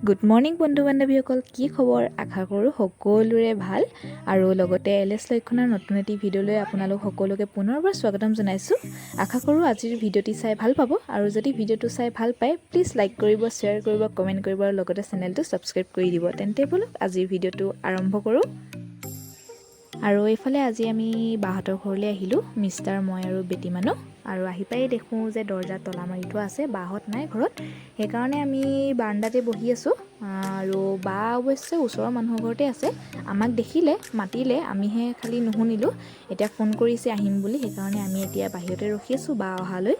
Good morning বন্ধু বান্ধৱীসকল, কি খবৰ? আশা কৰোঁ সকলোৰে ভাল। আৰু লগতে এল এছ লক্ষণৰ নতুন এটি ভিডিঅ'লৈ আপোনালোক সকলোকে পুনৰবাৰ স্বাগতম জনাইছোঁ। আশা কৰোঁ আজিৰ ভিডিঅ'টি চাই ভাল পাব আৰু যদি ভিডিঅ'টো চাই ভাল পায়, প্লিজ লাইক কৰিব, শ্বেয়াৰ কৰিব, কমেণ্ট কৰিব আৰু লগতে চেনেলটো ছাবস্ক্ৰাইব কৰি দিব। তেন্তে ব'লক, আজিৰ ভিডিঅ'টো আৰম্ভ কৰোঁ। আৰু এইফালে আজি আমি বাহঁতৰ ঘৰলৈ আহিলোঁ, মিষ্টাৰ, মই আৰু বেটী মানুহ। আৰু আহি পাই দেখোঁ যে দৰ্জাত তলা মাৰি থোৱা আছে, বাহঁত নাই ঘৰত। সেইকাৰণে আমি বাৰাণ্ডাতে বহি আছোঁ। আৰু বা অৱশ্যে ওচৰৰ মানুহৰ ঘৰতে আছে। আমাক দেখিলে মাতিলে, আমিহে খালি নুশুনিলোঁ। এতিয়া ফোন কৰিছে আহিম বুলি, সেইকাৰণে আমি এতিয়া বাহিৰতে ৰখি আছোঁ বা অহালৈ।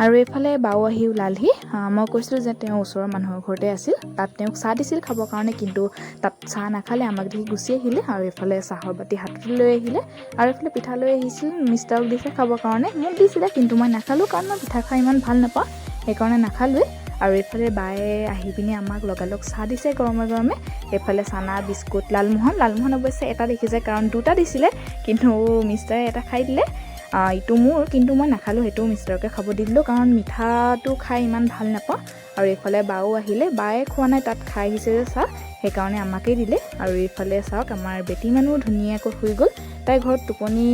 আৰু এইফালে বাও আহি ওলালহি। মই কৈছিলোঁ যে তেওঁ ওচৰৰ মানুহৰ ঘৰতে আছিল। তাত তেওঁক চাহ দিছিল খাবৰ কাৰণে, কিন্তু তাত চাহ নাখালে, আমাক দেখি গুচি আহিলে। আৰু এইফালে চাহৰ বাতি হাতত লৈ আহিলে আৰু এইফালে পিঠা লৈ আহিছিল, মিষ্টাৰক দিছে খাবৰ কাৰণে। মোক দিছিলে, কিন্তু মই নাখালোঁ, কাৰণ মই পিঠা খাই ইমান ভাল নাপাওঁ, সেইকাৰণে নাখালোৱেই। আৰু এইফালে বায়ে আহি পিনি আমাক লগালগ চাহ দিছে গৰমে গৰমে। এইফালে চানা, বিস্কুট, লালমোহন। লালমোহন অৱশ্যে এটা দেখিছে, কাৰণ দুটা দিছিলে, কিন্তু মিষ্টাৰে এটা খাই দিলে। ইটো মোৰ, কিন্তু মই নাখালোঁ, সেইটো মিষ্টাৰকে খাব দি দিলোঁ, কাৰণ মিঠাটো খাই ইমান ভাল নাপাওঁ। আৰু এইফালে বাও আহিলে। বায়ে খোৱা নাই, তাত খাই আহিছে যে চাহ, সেইকাৰণে আমাকেই দিলে। আৰু এইফালে চাওক, আমাৰ বেটী মানুহ ধুনীয়াকৈ শুই গ'ল। তাই ঘৰত টোপনি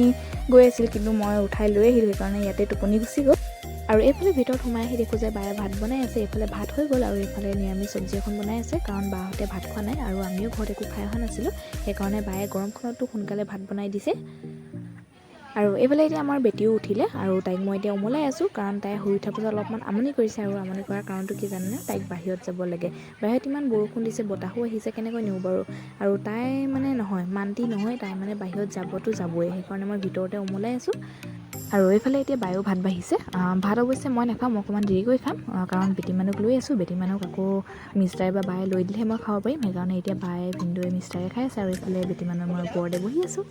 গৈ আছিল, কিন্তু মই উঠাই লৈ আহিলোঁ, সেইকাৰণে ইয়াতে টোপনি গুচি গ'ল। আৰু এইফালে ভিতৰত সোমাই আহি দেখোঁ যে বায়ে ভাত বনাই আছে। এইফালে ভাত হৈ গ'ল আৰু এইফালে নিৰামিষ চব্জি এখন বনাই আছে, কাৰণ বাহঁতে ভাত খোৱা নাই আৰু আমিও ঘৰত একো খাই অহা নাছিলোঁ। সেইকাৰণে বায়ে গৰমখনতো সোনকালে ভাত বনাই দিছে। আৰু এইফালে এতিয়া আমাৰ বেটীও উঠিলে আৰু তাইক মই এতিয়া উমলাই আছোঁ, কাৰণ তাই শুই উঠাৰ পাছত অলপমান আমনি কৰিছে। আৰু আমনি কৰাৰ কাৰণটো কি জানেনে? তাইক বাহিৰত যাব লাগে। বাহিৰত ইমান বৰষুণ দিছে, বতাহো আহিছে, কেনেকৈ নিওঁ বাৰু? আৰু তাই মানে নহয়, মান্তি নহয়, তাই মানে বাহিৰত যাবতো যাবই। সেইকাৰণে মই ভিতৰতে উমলাই আছোঁ। আৰু এইফালে এতিয়া বায়েও ভাত বাঢ়িছে। ভাত অৱশ্যে মই নাখাওঁ, মই অকণমান দেৰিকৈ খাম, কাৰণ বেটী মানুহক লৈ আছোঁ। বেটী মানুহক আকৌ মিষ্টাৰে বা বায়ে লৈ দিলেহে মই খাব পাৰিম। সেইকাৰণে এতিয়া বায়ে, ভিনদেউৱে, মিষ্টাৰে খাই আছে আৰু এইফালে বেটী মানুহ মই ওপৰতে বহি আছোঁ।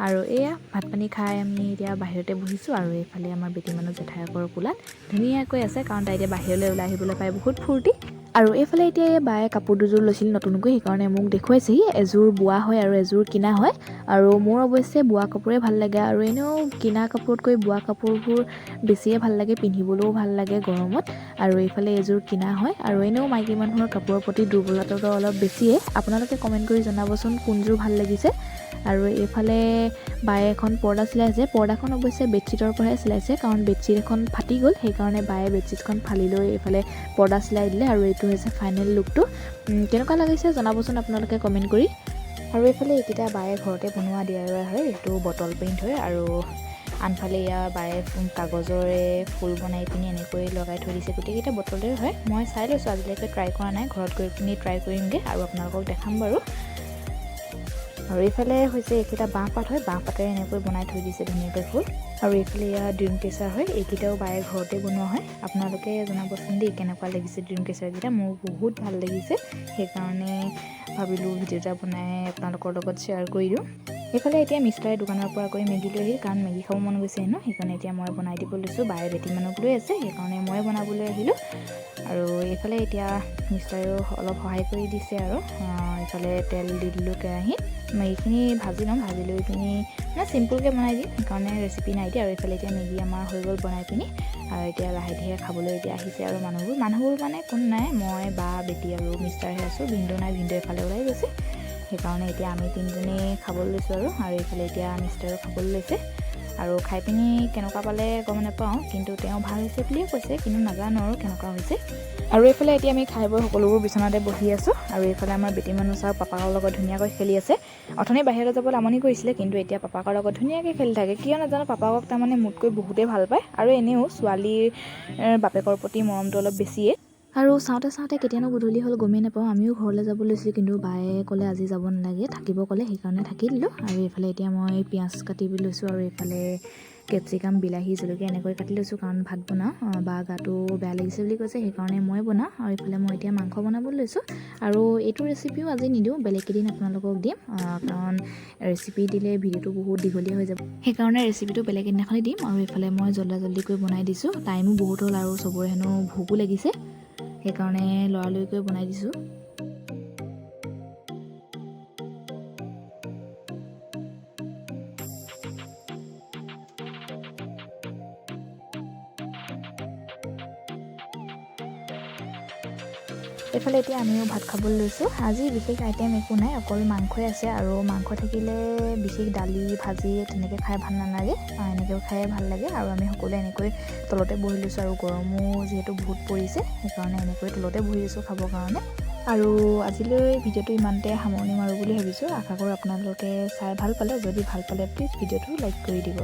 আৰু এয়া ভাত পানী খাই আমি এতিয়া বাহিৰতে বহিছোঁ। আৰু এইফালে আমাৰ বেটী মানুহ জেঠায়েকৰ কোলাত ধুনীয়াকৈ আছে, কাৰণ তাই এতিয়া বাহিৰলৈ ওলাই আহিবলৈ পাই বহুত ফূৰ্তি। আৰু এইফালে এতিয়া এই বায়ে কাপোৰ দুযোৰ লৈছিল নতুনকৈ, সেইকাৰণে মোক দেখুৱাইছেহি। এযোৰ বোৱা হয় আৰু এযোৰ কিনা হয়। আৰু মোৰ অৱশ্যে বোৱা কাপোৰে ভাল লাগে আৰু এনেও কিনা কাপোৰতকৈ বোৱা কাপোৰবোৰ বেছিয়ে ভাল লাগে, পিন্ধিবলৈও ভাল লাগে গৰমত। আৰু এইফালে এযোৰ কিনা হয়। আৰু এনেও মাইকী মানুহৰ কাপোৰৰ প্ৰতি দুৰ্বলতাটো অলপ বেছিয়ে। আপোনালোকে কমেণ্ট কৰি জনাবচোন কোনযোৰ ভাল লাগিছে। আৰু এইফালে বায়ে এখন পৰ্দা চিলাইছে। পৰ্দাখন অৱশ্যে বেডশ্বীটৰ পৰাহে চিলাইছে, কাৰণ বেডশ্বীট এখন ফাটি গ'ল। সেইকাৰণে বায়ে বেডশ্বীটখন ফালি লৈ এইফালে পৰ্দা চিলাই দিলে। আৰু এইটো হৈছে ফাইনেল লুকটো। কেনেকুৱা লাগিছে জনাবচোন আপোনালোকে কমেণ্ট কৰি। আৰু এইফালে এইকেইটা বায়ে ঘৰতে বনোৱা DIY হয়। এইটো বটল পেইণ্ট হয়। আৰু আনফালে এয়া বায়ে কাগজৰে ফুল বনাই পিনি এনেকৈ লগাই থৈ দিছে। গোটেইকেইটা বটলৰে হয়। মই চাই লৈছোঁ, আজিলৈকে ট্ৰাই কৰা নাই। ঘৰত গৈ পিনি ট্ৰাই কৰিমগৈ আৰু আপোনালোকক দেখাম বাৰু। আৰু এইফালে হৈছে এইকেইটা বাঁহপাত হয়। বাঁহপাতেৰে এনেকৈ বনাই থৈ দিছে ধুনীয়াকৈ ফুল। আৰু এইফালে এয়া ড্ৰিম কেচাৰ হয়। এইকেইটাও বায়ে ঘৰতে বনোৱা হয়। আপোনালোকে জনাবচোন দেই, কেনেকুৱা লাগিছে ড্ৰিম কেচাৰকেইটা। মোৰ বহুত ভাল লাগিছে, সেইকাৰণে ভাবিলোঁ ভিডিঅ' এটা বনাই আপোনালোকৰ লগত শ্বেয়াৰ কৰি দিওঁ। এইফালে এতিয়া মিষ্টাৰে দোকানৰ পৰা গৈ মেগী লৈ আহিল, কাৰণ মেগী খাব মন গৈছে হেনো। সেইকাৰণে এতিয়া মই বনাই দিব লৈছোঁ। বায়ে বেটী মানুহক লৈ আছে, সেইকাৰণে মই বনাবলৈ আহিলোঁ। আৰু এইফালে এতিয়া মিষ্টাৰেও অলপ সহায় কৰি দিছে। আৰু এইফালে তেল দি দিলোঁ কেৰাহীত। মেগীখিনি ভাজি ল'ম, ভাজি লৈ পিনি মানে চিম্পুলকৈ বনাই দিম, সেইকাৰণে ৰেচিপি নাই দিয়া। আৰু এইফালে এতিয়া মেগী আমাৰ হৈ গ'ল বনাই পিনি। আৰু এতিয়া লাহে ধীৰে খাবলৈ এতিয়া আহিছে আৰু মানুহবোৰ। মানুহবোৰ মানে কোন নাই, মই, বা, বেটী আৰু মিষ্টাৰহে আছোঁ। ভিনদেউ নাই, ভিনদেউ এফালে ওলাই গৈছে। সেইকাৰণে এতিয়া আমি তিনিজনী খাবলৈ লৈছোঁ। আৰু আৰু এইফালে এতিয়া মিষ্টাৰো খাবলৈ লৈছে। আৰু খাই পিনি কেনেকুৱা পালে গম নাপাওঁ, কিন্তু তেওঁ ভাল হৈছে বুলিয়ে কৈছে, কিন্তু নাজানো আৰু কেনেকুৱা হৈছে। আৰু এইফালে এতিয়া আমি খাই বৈ সকলোবোৰ বিচনাতে বহি আছোঁ। আৰু এইফালে আমাৰ বেটী মানুহ চাওক, পাপাকৰ লগত ধুনীয়াকৈ খেলি আছে। অথনি বাহিৰলৈ যাবলৈ আমনি কৰিছিলে, কিন্তু এতিয়া পাপাকৰ লগত ধুনীয়াকৈ খেলি থাকে। কিয় নাজানো, পাপাকক তাৰমানে মোতকৈ বহুতেই ভাল পায়। আৰু এনেও ছোৱালীৰ বাপেকৰ প্ৰতি মৰমটো অলপ বেছিয়ে। আৰু চাওঁতে চাওঁতে কেতিয়ানো গধূলি হ'ল গমেই নাপাওঁ। আমিও ঘৰলৈ যাব লৈছিলোঁ, কিন্তু বায়ে ক'লে আজি যাব নালাগে, থাকিব ক'লে, সেইকাৰণে থাকি দিলোঁ। আৰু এইফালে এতিয়া মই পিঁয়াজ কাটি লৈছোঁ আৰু এইফালে কেপচিকাম, বিলাহী, জলকীয়া এনেকৈ কাটি লৈছোঁ, কাৰণ ভাত বনাওঁ। বা গাটো বেয়া লাগিছে বুলি কৈছে, সেইকাৰণে মই বনাওঁ। আৰু এইফালে মই এতিয়া মাংস বনাবলৈ লৈছোঁ। আৰু এইটো ৰেচিপিও আজি নিদিওঁ, বেলেগ এদিন আপোনালোকক দিম, কাৰণ ৰেচিপি দিলে ভিডিঅ'টো বহুত দীঘলীয়া হৈ যাব। সেইকাৰণে ৰেচিপিটো বেলেগ এদিনাখনি দিম। আৰু এইফালে মই জল্দা জল্দিকৈ বনাই দিছোঁ। টাইমো বহুত হ'ল আৰু চবৰে হেনো ভোকো লাগিছে, সেইকাৰণে লৰালৰিকৈ বনাই দিছোঁ। এইফালে এতিয়া আমিও ভাত খাবলৈ লৈছোঁ। আজি বিশেষ আইটেম একো নাই, অকল মাংসই আছে। আৰু মাংস থাকিলে বিশেষ দালি ভাজি তেনেকৈ খাই ভাল নালাগে, এনেকৈ খায়ে ভাল লাগে। আৰু আমি সকলোৱে এনেকৈ তলতে বহি লৈছোঁ আৰু গৰমো যিহেতু বহুত পৰিছে, সেইকাৰণে এনেকৈ তলতে বহি লৈছোঁ খাবৰ কাৰণে। আৰু আজিলৈ ভিডিঅ'টো ইমানতে সামৰণি মাৰোঁ বুলি ভাবিছোঁ। আশা কৰোঁ আপোনালোকে চাই ভাল পালে। যদি ভাল পালে, প্লিজ ভিডিঅ'টো লাইক কৰি দিব।